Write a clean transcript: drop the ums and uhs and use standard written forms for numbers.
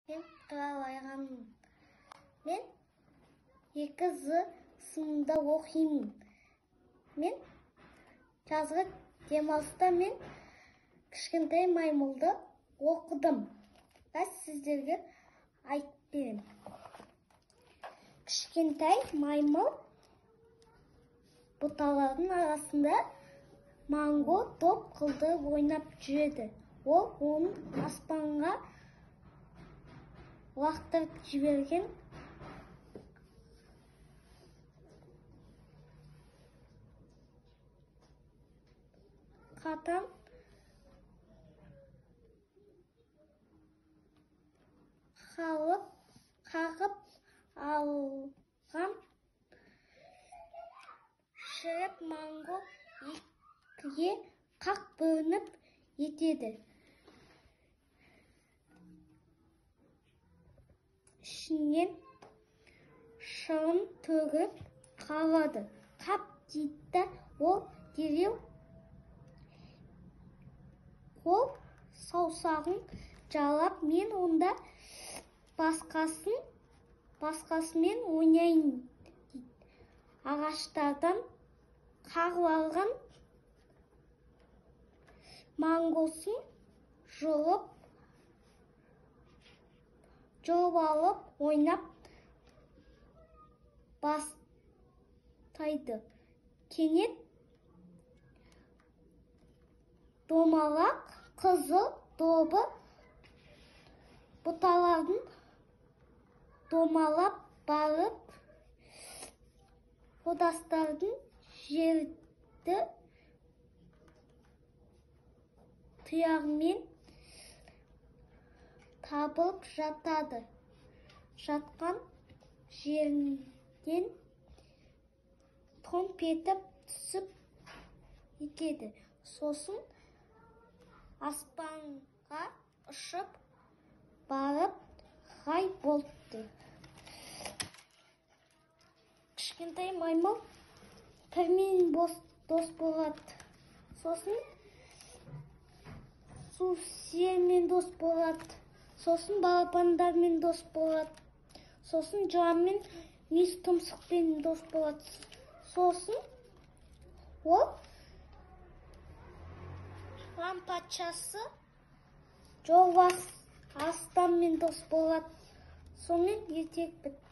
Мен Құралайғанмын. Мен 2 З сыныбында оқимын. Мен жазғы демалыста мен кішкентай маймылды оқыдым. Бәс сіздерге айтып беремін. Кішкентай маймыл бұталардың арасында манго топ қылдырып ойнап жүреді. Ол оның аспанға лақтырып жіберген қатан қағып алған шіріп манго екіге қақ бөлініп етеді. Ішінен шырын төгіліп қалады. Қап дейді ол дереу қол саусағын жалап, мен онда басқасымен ойнайын дейді. Ағаштардан қағып алған мангосын жұлып алып ойнап бастайды. Кенет домалақ қызыл добы бұталардың домалап барып, қодастардың жерді тұяғымен табылып жатады. Жатқан жерінен томп етіп түсіп кетеді. Сосын аспанға ұшып барып ғайып болыпты. Кішкентай маймыл пірмен дос болады. Сосын сусермен дос болады. Сосын балапандармен дос болады. Сосын жыланмен, мүйіз тұмсықпен дос болады. Сосын ол жылан патшасы жолбарыс арыстанмен дос болады. Сонымен ертек бітті.